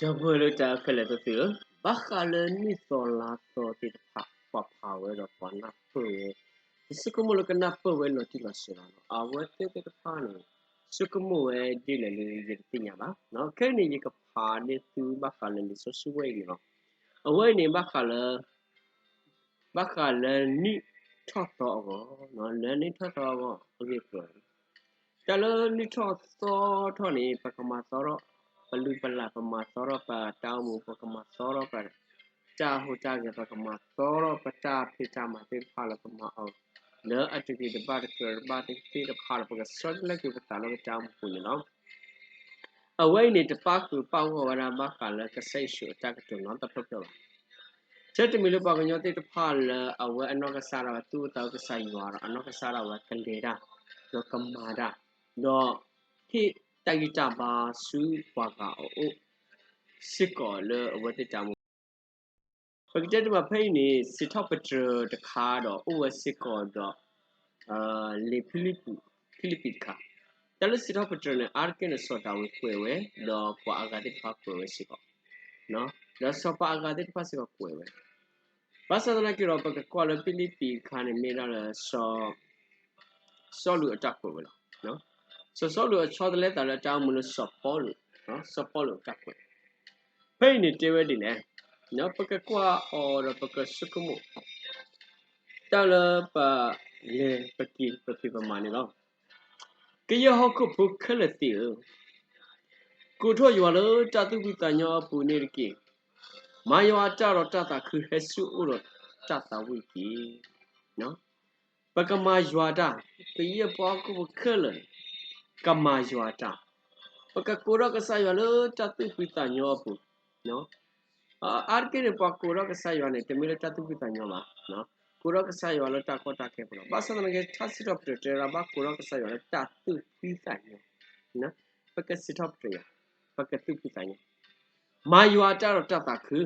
ဒီပုၢ်ဝဲၢ်လၢတၢ်အဲၣ်ခဲလၢာ်သ့ၣ်ဧၢ, ဘၣ်ဃးလၢနံၣ်သီလါသီသ့ၣ်တဖၣ် ပှၤဖးဝဲဒီးပှၤနၢ်ပၢၢ်ဝဲ, ယဆိကမိၣ်လၢကနၢ်ပၢၢ်ဝဲလီၤတံၢ်လီၤဆဲးလီၤ. အဝဲသ့ၣ်သ့ၣ်တဖၣ်န့ၣ် ဆိကမိၣ်ဝဲဒ်လဲၣ်လၢယတသ့ၣ်ညါဘၣ်. ခဲအံၤန့ၣ် ယကဖးန့ၢ်သုဘၣ်ဃးလၢလံာ်စီဆှံဝဲအံၤန့ၣ်လီၤ. အဝဲအံၤန့ၣ် ဘၣ်ဃးလၢ ဘၣ်ဃးလၢနံၣ်ထီၣ်သီအဂီၢ်, လၢနံၣ်ထီၣ်သီအဂီၢ်အဂ့ၢ်အကျိၤ, တၢ်လၢနံၣ်ထီၣ်သီထီၣ်န့ၣ် ပကမၤသီထီၣ်ပလုၢ်ပလၢ်, ပမၤသီထီၣ်ပတၢ်အိၣ်မူ, ပကမၤသီထီၣ်ပတၢ်ဟူးတၢ်ဂဲၤ, ပကမၤသီထီၣ်ပတၢ်ဖံးတၢ်မၤသ့ၣ်တဖၣ်လၢပမၤအီၤ လၢအတဂ့ၤတဘၣ်တကြၢးတဘၣ်သ့ၣ်တဖၣ်ဒီး ပကဆီတလဲက့ၤပသးလၢပတၢ်အိၣ်မူပူၤန့ၣ်လီၤ. အဝဲအံၤန့ၣ် တပၣ်ဃုာ်ပၣ်ဂီၢ်ဝဲဒၣ်ဘၣ်ဃးလၢကစၢ်ယ့ၣ်ၡူးအတၢ်ကတိၤနီတဖျၢၣ်ဖျၢၣ်ဘၣ်. ထဲတမံၤလၢပှၤကညီသ့ၣ်တဖၣ်လၢအဝဲအနီၢ်ကစၢ်ဒၣ်ဝဲသူၣ်အိၣ်သးအိၣ်ကစၢ်ယွၤဒီး အနီၢ်ကစၢ်ဒၣ်ဝဲကလဲၤတၢ်, ဒီးကမၤတၢ်, ဒီးဟ့ၣ်တၢ်ဂံၢ်တၢ်ဘါဆူပှၤဂၤအအိၣ် စ့ၢ်ကီးလၢအဝဲသ့ၣ်တၢ်အိၣ်မူ ပကတဲတမံၤဖဲအံၤန့ၣ် စံးထီၣ်ပတြၢၤတခါဒီးအိၣ်ဝဲစ့ၢ်ကီးဒီး လံာ်ဖံလံးပံး, ဖံလံးပံးတခါ, တၢ်လၢစံးထီၣ်ပတြၢၤန့ၣ် အါတက့ၢ်န့ၣ် စီၤဒၤဝံးကွဲးဝဲ, ဒီးပှၤအဂၤသ့ၣ်တဖၣ်ကွဲးဝဲစ့ၢ်ကီး, ဒီးစီၤပၤအဂၤသ့ၣ်တဖၣ်စ့ၢ်ကီးကွဲးဝဲ, ဘၣ်ဆၣ်သနာ်က့ဒီး ပကကွၢ်လၢဖံလံးပံးတခါန့ၣ် မ့ၢ်ဒၣ်လၢ စီၤစီလူးအတၢ်ကွဲးဝဲလီၤ. စီၤစီလူးအဆီတလဲသးလၢတၢ်အိၣ်မူလၢစီၤပီလူး, စီၤပီလူးအတၢ်ကွဲး, ဖဲအံၤန့ၣ်တဲဝဲဒ်လဲၣ်, ပကကွၢ်အီၤဒီးပကဆိကမိၣ် တၢ်လၢပလဲၤပက့ၤပဖံးပမၤန့ၣ်လီၤ. ကယဲၢ်ဟီၣ်ခိၣ်ဖိခဲလၢာ်သ့ၣ်ဧၢ, ကိးထီၣ်ယွၤလၢတၢ်သူၣ်ဖှံသးညီအပူၤန့ၣ်တက့ၢ်. မၤယွၤအတၢ်ဒီးတၢ်သးခု ဟဲဆူအအိၣ်ဒီးတၢ်သးဝံၣ်တက့ၢ်. ပကမၤယွၤအတၢ်, ကယဲၢ်ပှၤဟီၣ်ခိၣ်ဖိခဲလၢာ်န့ၣ် ကမၤယွၤအတၢ်, ပကကိးထီၣ်ကစၢ်ယွၤလၢတၢ်သူၣ်ဖှံသးညီအပူၤ အါတက့ၢ်န့ၣ် ပှၤကိးထီၣ်ကစၢ်ယွၤန့ၣ် တမ့ၢ်လၢတၢ်သူၣ်ဖှံသးညီဘၣ်, ကိးထီၣ်ကစၢ်ယွၤလၢတၢ်ကီတၢ်ခဲအပူၤလီၤ. ဘၣ်ဆၣ်သနာ်က့ ထါစံးထီၣ်ပတြၢၤတဲဝဲဒၣ် ဘၣ်ကိးထီၣ်ကစၢ်ယွၤလၢတၢ်သူၣ်ဖှံသးညီ, ပကစံးထီၣ်ပတြၢၤယွၤ, ပကသူၣ်ဖှံသးညီ, မၤယွၤအတၢ်ဒီးတၢ်သးခု,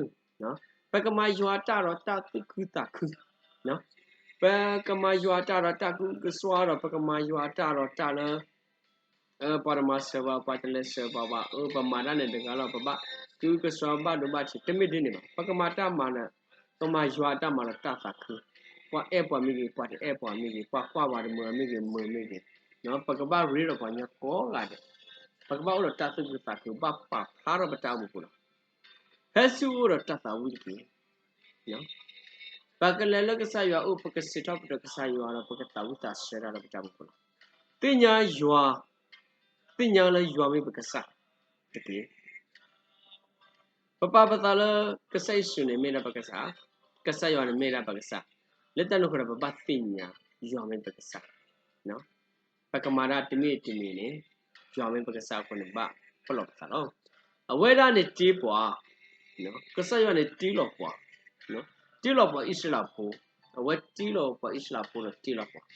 ပကမၤယွၤအတၢ်ဒီးတၢ်သူၣ်ခုသးခု, ပကမၤယွၤအတၢ်ဒီးတၢ်ကအုကစွါဒီး ပကမၤယွၤအတၢ်ဒီးတၢ်လၢ ပှၤတမၤစၢၤပှၤ ပှၤတလဲၤစၢၤပှၤဘၣ်, အၢ ပမၤတၢ်န့ၣ်တဂၤလီၤ ပဘၣ်ကအုကစွါဘၣ်ဒိဘၣ်ထံး တမ့ၢ်ဒ်န့ၣ်ဘၣ်. ပကမၤတၢ်မၤလၢ ပမၤယွၤအတၢ်မၤလၢတၢ်သးခု, ပှၤအဲၣ်ပှၤမ့ၢ်ဂ့ၤ ပှၤတအဲၣ်ပှၤမ့ၢ်ဂ့ၤ ပှၤကွၢ်ပှၤတမုာ်မ့ၢ်ဂ့ၤ မုာ်မ့ၢ်ဂ့ၤ, ပကဘၣ်ရ့ဒီးပှၤကညီကိးဂၤဒဲး, ပကဘၣ်အိၣ်ဒီးတၢ်သူၣ်ခုသးခု ဘၣ်ပာ်ဖျါထီၣ်ပတၢ်အိၣ်မူပူၤလီၤ. ဟဲဆူအအိၣ်ဒီးတၢ်သးဝံၣ်တက့ၢ်. ပကလဲၤလၢကစၢ်ယွၤအအိၣ် ပကစံးထီၣ်ပတြၢၤကစၢ်ယွၤဒီး ပကသးဝံၣ်သးဆၢတၢ်ဒီးပတၢ်အိၣ်မူပူၤလီၤ. သ့ၣ်ညါယွၤ, သ့ၣ်ညါလၢယွၤမ့ၢ်ပကစၢ်တက့ၢ်. ပပာ်ပသးလၢကစၢ်ယ့ၣ်ၡူးန့ၣ်မ့ၢ်ဒၣ်ပကစၢ်, ကစၢ်ယွၤန့ၣ်မ့ၢ်ဒၣ်ပကစၢ်, လၢတၢ်န့ၣ်အဃိဒီး ပဘၣ်သ့ၣ်ညါယွၤမ့ၢ်ပကစၢ်. ပကမၤတၢ်တမံၤတမံၤန့ၣ် ယွၤမ့ၢ်ပကစၢ်အဃိန့ၣ် ဘၣ်ပလီၢ်ပသးလီၤ. အဝဲဒၣ်န့ၣ်တ့ပှၤ, ကစၢ်ယွၤန့ၣ်တ့လီၤပှၤ, တ့လီၤပှၤအံၣ်စရ့လးဖိ, အဝဲတ့လီၤပှၤအံၣ်စရ့လးဖိဒီးတ့လီၤပှၤ.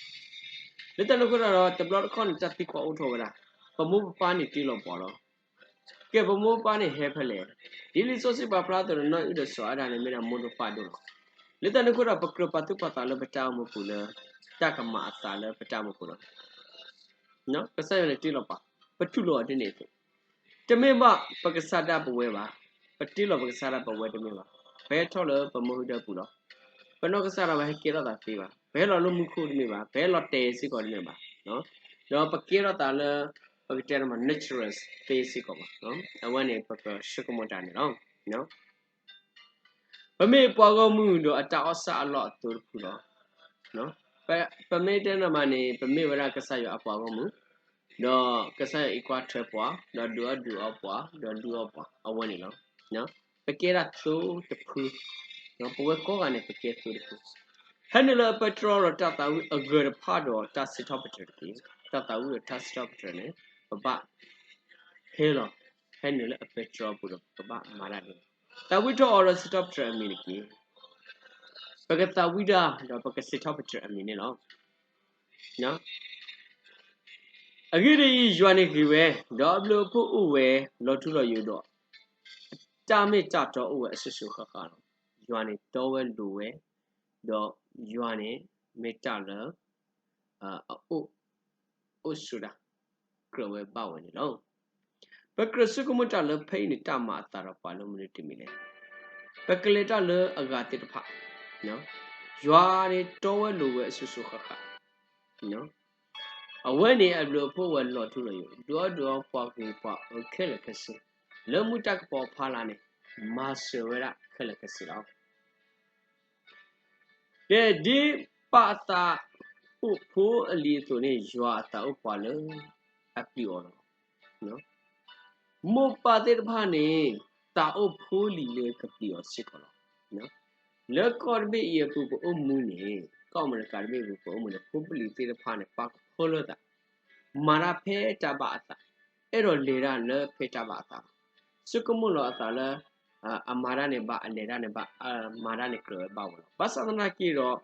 လၢတၢ်န့ၣ်အဃိဒီး တဘျီတခီၣ်န့ၣ် တၢ်သံကွၢ်အိၣ်ထီၣ်ဝဲဒၣ်, ပမိၢ်ပပၢ်န့ၣ်တ့လီၤပှၤလီၤ. ကဲ ပမိၢ်ပပၢ်န့ၣ်ဟဲဖဲလဲၣ်. ဒ်လံာ်စီဆှံပာ်ဖျါအသိးန့ၣ် နီၢ်အံၣ်ဒီးစီၤအၤဒၣ်န့ၣ် မ့ၢ်ဒၣ်မိၢ်ဒီးပၢ်ဒိၣ်လီၤ. လၢတၢ်န့ၣ်အဃိဒီး ပကြၢးပာ်သူၣ်ပာ်သးလၢပတၢ်အိၣ်မူပူၤလၢ တၢ်ကမၤအသးလၢပတၢ်အိၣ်မူပူၤလီၤ. ကစၢ်ယွၤန့ၣ်တ့လီၤပှၤ, ပတူၢ်လိာ်အီၤဒ်န့ၣ်အသိး, တမ့ၢ်ဘၣ်ပကစၢ်ဒၣ်ပဝဲဘၣ်, ပတ့လီၤပကစၢ်ဒၣ်ပဝဲတမ့ၢ်ဘၣ်, ပဟဲထီၣ်လၢပမုၢ်ဟူဒၢပူၤလီၤ. ပနီၢ်ကစၢ်ဒၣ်ဝဲဟဲကဲထီၣ်သးသ့ဘၣ်, ပဟဲလီၤလၢမူခိၣ်တမ့ၢ်ဘၣ်, ပဟဲလီၤတဲာ်စ့ၢ်ကီးတမ့ၢ်ဘၣ်, ဒီးပကဲထီၣ်သးလၢ ပကတဲတမံၤ natural သ့စ့ၢ်ကီးဘၣ်. အဝဲန့ၣ်ပကဆိကမိၣ်တၢ်န့ၣ်လီၤ. ပမ့ၢ်ပှၤဂီၢ်မုၢ်ဒီးအတၢ်အီၣ်ဆၣ်အလီၢ်အသိတဖုလီၤ. ပမ့ၢ်တဲနမးန့ၣ် ပမ့ၢ်ဝဲဒၣ်ကစၢ်ယွၤအပှၤဂီၢ်မုၢ်, ဒီးကစၢ်ယွၤအံးကွၢ်ထွဲပှၤ, ဒီးဒုးအီၣ်ဒုးအီပှၤ, ဒီးဒုးအီပှၤ, အဝဲန့ၣ်လီၤ. ပကဲဒၣ်သိတဖု, ပဝဲကိးဂၤန့ၣ် ပကဲသိတဖု. ဟဲနုာ်လၢအပဲတြီဒီးတၢ်သးဝံၣ်အဂၢၤတဖၣ်ဒီးတၢ်စံးထီၣ်ပတြၢၤတက့ၢ်. တၢ်သးဝံၣ်ဒီးတၢ်စံးထီၣ်ပတြၢၤန့ၣ် ပဘၣ်ဟဲလီၤ, ဟဲနုာ်လၢအပဲတြီပူၤဒီး ပဘၣ်မၤတၢ်န့ၣ်, သးဝံၣ်ထီၣ်အီၤဒီးစံးထီၣ်ပတြၢၤအမံၤတက့ၢ်. ပကသးဝံၣ်တၢ်ဒီးပကစံးထီၣ်ပတြၢၤအမံၤန့ၣ်လီၤ. အဂ့ၢ်ဒ်အံၤ, ယွၤန့ၣ်ဂ့ၤဝဲ, ဒီးအဘျုးအဖှိၣ်အိၣ်ဝဲလီၤထူလီၤယိာ်ဒီး တၢ်မ့ၢ်တၢ်တီအိၣ်ဝဲအစိၤစိၤဃၣ်ဃၣ်လီၤ. ယွၤန့ၣ်တီဝဲလိၤဝဲ, ဒီးယွၤန့ၣ်မ့ၢ်တၢ်လၢ အအိၣ်, အိၣ်ဆိးတၢ်ကြၢးဝဲဘၣ်ဝဲန့ၣ်လီၤ. ပကြၢးဆိကမိၣ်တၢ်လၢဖဲအံၤန့ၣ် တၢ်မၤအသးဒီးပှၤလၢမနုၤတမံၤလဲၣ်. ပကလဲၤတၢ်လၢအဂၤသ့ၣ်တဖၣ်, ယွၤန့ၣ်တီဝဲလိၤဝဲအစိၤစိၤဃၣ်ဃၣ်, အဝဲန့ၣ်အဘျုးအဖှိၣ်ဝဲလီၤထူလီၤယိာ်, ဒုးအီၣ်ဒုးအီပှၤဂ့ၤပှၤအၢခဲလၢာ်ခဲဆ့, လၢမူတၢ်ကပီၤအဖီလာ်န့ၣ် မၤစၢၤဝဲဒၣ်ခဲလၢာ်ခဲဆ့လီၤ. ကဲ, ဒ်ပၢ်အသးအိၣ်ဖိအလံၤအသိးန့ၣ် ယွၤအသးအိၣ်ပှၤလၢအပျံၤအီၤလီၤ. မိၢ်ပၢ်သ့ၣ်တဖၣ်န့ၣ် သးအိၣ်ဖိလံၤလၢကပျံၤအီၤစ့ၢ်ကီးလီၤ. လၢကီၢ်တဘ့ၣ်အံၤအပူၤပအိၣ်မူန့ၣ်, ကီၢ်အမဲရကၤတဘ့ၣ်အပူၤပအိၣ်မူန့ၣ် ဖိပလံၤသ့ၣ်တဖၣ်န့ၣ် ပာ်ကဖၢလၢသး, မၤတၢ်ဖဲတၢ်ဘၣ်အသး, အဲၣ်ဒိးလဲၤတၢ်လၢဖဲတၢ်ဘၣ်အသး, ဆိကမိၣ်လီၤအသးလၢ အမၤတၢ်န့ၣ်ဘၣ်, အလဲၤတၢ်န့ၣ်ဘၣ်, မၤတၢ်န့ၣ်ကြၢးဝဲဘၣ်ဝဲလီၤ. ဘၣ်ဆၣ်သနာ်က့ဒီး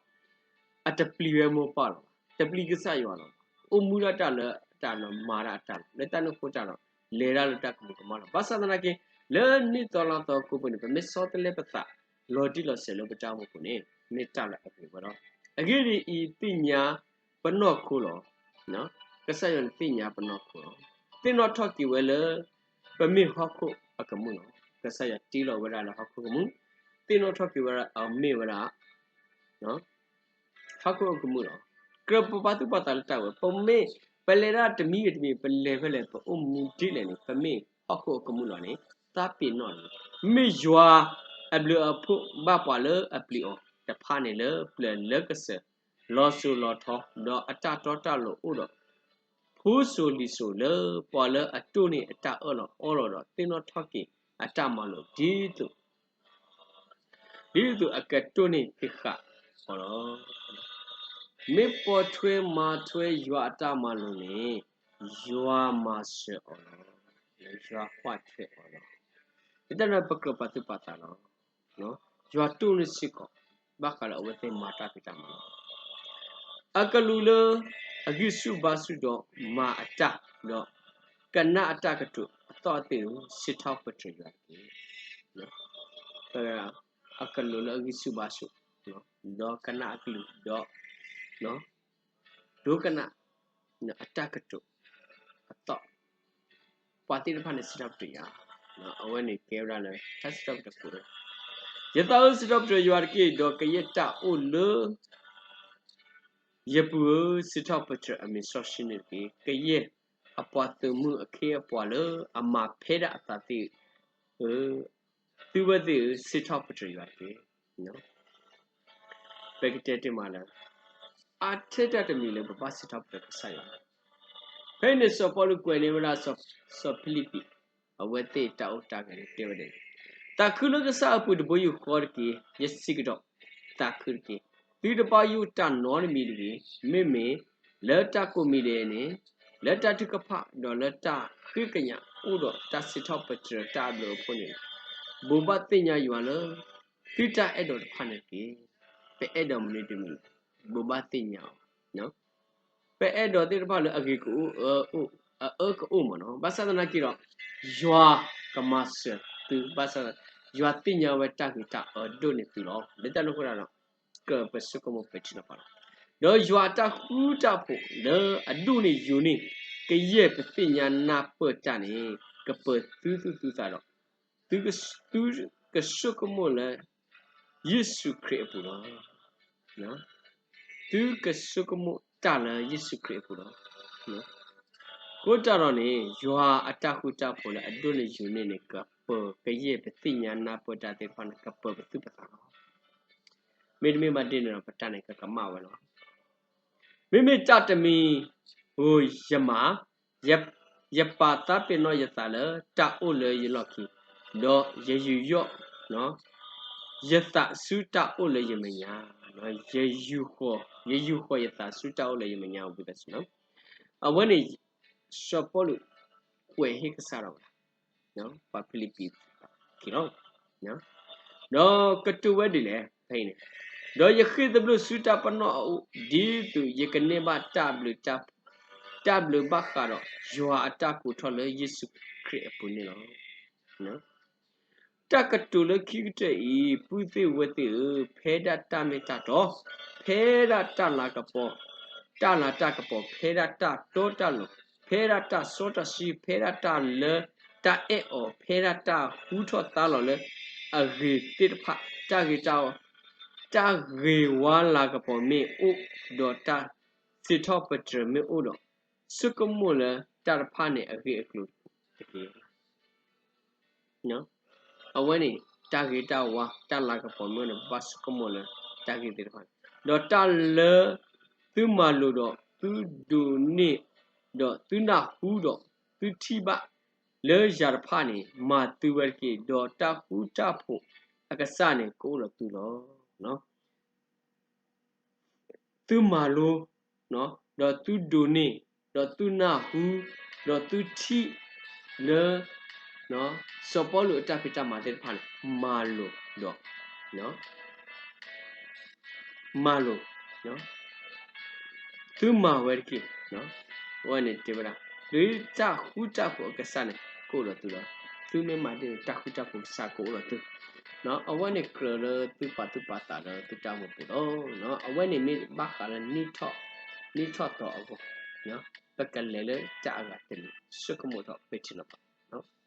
အတပျံၤဝဲမိၢ်ပၢ်လီၤ, တပျံၤကစၢ်ယွၤလီၤ. အိၣ်မူဒၣ်တၢ်လၢအတၢ်လီၤ, မၤတၢ်အတၢ်လီၤ, လၢတၢ်န့ၣ်အဃိတၢ်ဒီး လဲၤတၢ်လၢတၢ်ကမူၤကမၣ်လီၤ. ဘၣ်ဆၣ်သနာ်က့ လၢနံၣ်သီလါသီအပူၤန့ၣ် ပမ့ၢ်ဆီတလဲပသး လီၤတံၢ်လီၤဆဲးလၢပတၢ်အိၣ်မူပူၤန့ၣ် မ့ၢ်တၢ်လၢအဂ့ၤဝဲလီၤ. အဂ့ၢ်ဒ်အံၤသ့ၣ်ညါပနီၢ်ခိလီၤ. ကစၢ်ယွၤန့ၣ်သ့ၣ်ညါပနီၢ်ခိလီၤ. သ့ၣ်နီၣ်ထီၣ်က့ၤဝဲလၢ ပမ့ၢ်ဟီၣ်ခိၣ်အကမူၣ်လီၤ. ကစၢ်ယွၤတ့လီၤဝဲဒၣ်လၢဟီၣ်ခိၣ်ကမူၣ်, သ့ၣ်နီၣ်ထီၣ်က့ၤဝဲဒၣ်အမ့ၢ်ဝဲဒၣ် ဟီၣ်ခိၣ်အကမူၣ်လီၤ. ကြၢးပပာ်သူၣ်ပာ်သးလၢတၢ်ဝဲ, ပမ့ၢ်ပလဲၤဒၣ်တမံၤဂ့ၤတမံၤ ပလဲၤဖဲလဲၣ် ပအိၣ်မူဒ်လဲၣ်န့ၣ် ပမ့ၢ်ဟီၣ်ခိၣ်အကမူၣ်လီၤန့ၣ် သးပ့ၤနီၣ်လီၤ. မ့ၢ်ယွၤအဘျုးအဖှိၣ်ဘၣ်ပှၤလၢအပျံၤအီၤတဖၣ်န့ၣ်လၢပျၢၤလၢကစၢၢ် လီၤစိၤလီၤထီ ဒီးအတၢ်တီတၢ်လိၤအိၣ်ဒီး ဖိစိၤလံၤစိၤလၢပှၤလၢအတိၢ်န့ၢ်အတၢ်အၢၣ်လီၤအီလီၤဒီးသ့ၣ်နီၣ်ထီၣ်က့ၤအတၢ်မၤလိာ်ဒ်သိး ဒ်သိးအကတိၢ်န့ၢ်က့ၤဃာ်အီၤလီၤ. မ့ၢ်ပိာ်ထွဲမၤထွဲယွၤအတၢ်မၤလိာ်န့ၣ် ယွၤမၤစၢၤအီၤလီၤ. ယွၤကွၢ်ထွဲအီၤလီၤ. လၢတၢ်န့ၣ်ပကြၢးပာ်သူၣ်ပာ်သးလီၤ. ယွၤတိၢ်န့ၢ်စ့ၢ်ကီး ဘၣ်ဃးလၢအဝဲသ့ၣ်မၤတၢ်ဖံးတၢ်မၤလီၤ. အကလူးလၢအဂံၢ်ဆူၣ်ဘါဆူၣ်ဒီးမၤအတၢ်ဒီး ကနၣ်အတၢ်ကတိၤအသီၣ်အသ့ၣ်ဧၢ, စံးထီၣ်ပတြၢၤယွၤတက့ၢ်. အကလူးလၢအဂံၢ်ဆူၣ်ဘါဆူၣ် ဒီးကနၣ်အကလုၢ်ဒီး ဒိကနၣ်အတၢ်ကတိၤအသီၣ်, ပှၤသ့ၣ်တဖၣ်န့ၣ်စံးထီၣ်ပတြၢၤယွၤ, အဝဲန့ၣ်ကဲဝဲဒၣ်လၢ တၢ်စံးထီၣ်ပတြၢၤခိၣ်, ယသးဧၢ စံးထီၣ်ပတြၢၤယွၤတက့ၢ်, ဒီးကယဲၢ်တၢ်အိၣ်လၢယပူၤဧၢ, စံးထီၣ်ပတြၢၤအမံၤစီဆှံန့ၣ်တက့ၢ်. ကယဲၢ်အပှၤသုးမုၢ်အခ့အပှၤလၢအမၤဖဲဒၣ်အသးသ့ၣ်ဧၢ, သုဝဲသ့ၣ်ဧၢ, စံးထီၣ်ပတြၢၤယွၤတက့ၢ်. ပကတဲတ့ၢ်မးလၢ အါထဲတၢ်တမံၤလၢပဘၣ်စံးထီၣ်ပတြၢၤကစၢ်ယွၤ, ဖဲအံၤန့ၣ် စီၤပီလူးကွဲးန့ၢ်ဝဲဒၣ် စီၤဖံလံးပံး အဝဲသ့ၣ်တၢ်အိၣ်တၢ်ဂဲၤန့ၣ်တဲဝဲဒၣ်, သးခုလၢကစၢ်အပူၤတဘိယူၢ်ဃီတက့ၢ်. ယစံးကဒီး, သးခုတက့ၢ်. သုတဘၣ်ယိၣ်တၢ်နီတမံၤတဂ့ၤ, မ့မ့ၢ်လၢတၢ်ကိးမံၤဒဲးန့ၣ်, လၢတၢ်ထုကဖၣ်, ဒီးလၢတၢ်ဃ့ကညးအိၣ်ဒီးတၢ်စံးထီၣ်ပတြၢၤတၢ်အဘျုးအဖှိၣ်န့ၣ်, ဘိးဘၣ်သ့ၣ်ညါယွၤလၢ သုတၢ်အဲၣ်ဒိးတဖၣ်န့ၣ်တက့ၢ်. ပအဲၣ်ဒိးမနုၤတမံၤ, ဘိးဘၣ်သ့ၣ်ညါအီၤ ပအဲၣ်ဒိးသ့ၣ်တဖၣ်လၢအဂ့ၤကအိၣ်, အအၢကအိၣ်မးနီၤ. ဘၣ်ဆၣ်သနာ်က့ဒီး ယွၤကမၤစၢၤသု, ဘၣ်ဆၣ် ယွၤသ့ၣ်ညါဝဲတၢ်ဂ့ၤတၢ်အၢဒိၣ်န့ၢ်သုလီၤ. လၢတၢ်န့ၣ်အဃိဒီး ကြၢးပဆိကမိၣ်ပဲာ်ထံနီၤဖးလီၤ. ဒီးယွၤအတၢ်ဃူတၢ်ဖိးလၢအဒိၣ်န့ၢ်ယိာ်န့ၢ် ကယဲၢ်ပသ့ၣ်ညါနၢ်ပၢၢ်တၢ်န့ၣ် ကပၢၤသုသူၣ်သုသးဒီး သုကဆိကမိၣ်လၢ ယ့ၣ်ၡူးခရံာ်အပူၤလီၤ. သုကဆိကမိၣ်တၢ်လၢယ့ၣ်ၡူးခရံာ်အပူၤလီၤ. အဃိတၢ်ဒီးန့ၣ် ယွၤအတၢ်ဃူတၢ်ဖိးလၢအဒိၣ်န့ၢ်ယိာ်န့ၢ်န့ၣ် ကပၢၤကယဲၢ်ပသ့ၣ်ညါနၢ်ပၢၢ်တၢ်သ့ၣ်တဖၣ်န့ၣ် ကပၢၤပသူၣ်ပသးလီၤ. မ့တမ့ၢ်ဘၣ်ဒ်န့ၣ်ဒီး ပတၢ်န့ၣ်ကကမၣ်ဝဲလီၤ. မ့မ့ၢ်တၢ်တမံၤဧိၤယမၤ, ယပာ်သးပ့ၤနီၣ်ယသးလၢတၢ်အိၣ်လၢယလီၢ်ခံ, ဒီးယယူးယီၣ် ယသးဆူတၢ်အိၣ်လၢယမဲာ်ညါ, ယယူးဃီၤ, ယယူးဃီၤယသးဆူတၢ်အိၣ်လၢယမဲာ်ညါဝံသးစူၤလီၤ. အဝဲန့ၣ် စီၤပီလူးကွဲးဟ့ၣ်ကစၢ်ဒၣ်ဝဲ ပှၤဖံလံးပံးခံလီၤ. ဒီးကတိၤဝဲဒ်လဲၣ်ဖဲအံၤန့ၣ်, ဒီးယဃ့ၢ်သဘျိၣ်ဆူတၢ်ပနီၣ်အအိၣ် ဒ်သိးယကန့ၢ်ဘၣ်တၢ်ဘျုး တၢ်ဘျုးဘၣ်ဃးဒီးယွၤအတၢ်ကိးထီၣ်လၢယ့ၣ်ၡူးခရံာ်အပူၤန့ၣ်လီၤ. တၢ်ကတိၤလၢခံကတၢၢ်အံၤ, ပုၢ်သ့ၣ်ဝဲၢ်သ့ၣ်ဧၢ, ဖဲဒၣ်တၢ်မ့ၢ်တၢ်တီ, ဖဲဒၣ်တၢ်လၤကပီၤ, တၢ်လၤတၢ်ကပီၤ, ဖဲဒၣ်တၢ်တီတၢ်လိၤ, ဖဲဒၣ်တၢ်စီတၢ်ဆှံ, ဖဲဒၣ်တၢ်လၢ တၢ်အဲၣ်အီၤဖဲဒၣ်တၢ်ဟူထီၣ်သါလီၤလၢအဂ့ၤသ့ၣ်တဖၣ်, တၢ်ဂ့ၤတၢ်ဝါ, တၢ်ဂ့ၤဝါလၤကပီၤမ့ၢ်အိၣ်, ဒီးတၢ်စံးထီၣ်ပတြၢၤမ့ၢ်အိၣ်ဒီး, ဆိကမိၣ်လၢတၢ်တဖၣ်န့ၣ်အဂ့ၢ်အကျိၤတက့ၢ်. အဝဲန့ၣ် တၢ်ဂ့ၤတၢ်ဝါ တၢ်လၤကပီၤမ့ၢ်အိၣ်န့ၣ် ပဘၣ်ဆိကမိၣ်လၢတၢ်ဂ့ၢ်သ့ၣ်တဖၣ်န့ၣ်, ဒီးတၢ်လၢသုမၤလိာ်ဒီးသုဒိးန့ၢ်, ဒီးသုနၢ်ဟူဒီးသုထံၣ်ဘၣ် လၢယၤတဖၣ်န့ၣ် မၤသုဝဲတက့ၢ်. ဒီးတၢ်ဃူတၢ်ဖိးအကစၢ်န့ၣ် ကအိၣ်ဒီးသုလီၤ. သုမၤလိ, ဒီးသုဒိးန့ၢ်, ဒီးသုနၢ်ဟူ, ဒီးသုထံၣ်လၢ စီၤပီလူးအတၢ်ဖံးတၢ်မၤသ့ၣ်တဖၣ်န့ၣ် မၤလိာ်ဒီး မၤလိာ်, သုမၤဝဲတက့ၢ်. အဝဲန့ၣ်တဲဝဲဒၣ် ဒီးတၢ်ဃူတၢ်ဖိးအကစၢ်န့ၣ် ကအိၣ်ဒီးသုလီၤ. သုမ့ၢ်မၤဒ်န့ၣ် တၢ်ဃူတၢ်ဖိးကစၢ်ကအိၣ်ဒီးသု, အဝဲန့ၣ်ကြၢးလၢသုပာ်သူၣ်ပာ်သးဒီးသုတၢ်အိၣ်မူပူၤလီၤ. အဝဲန့ၣ်မ့ၢ်ဘၣ်ဃးလၢ နံၣ်ထီၣ်သီအဂီၢ်, ပကလဲၤလၢတၢ်အဂၤတမံၤ ဆိကမိၣ်ထီၣ်ပဲာ်ထံနီၤဖး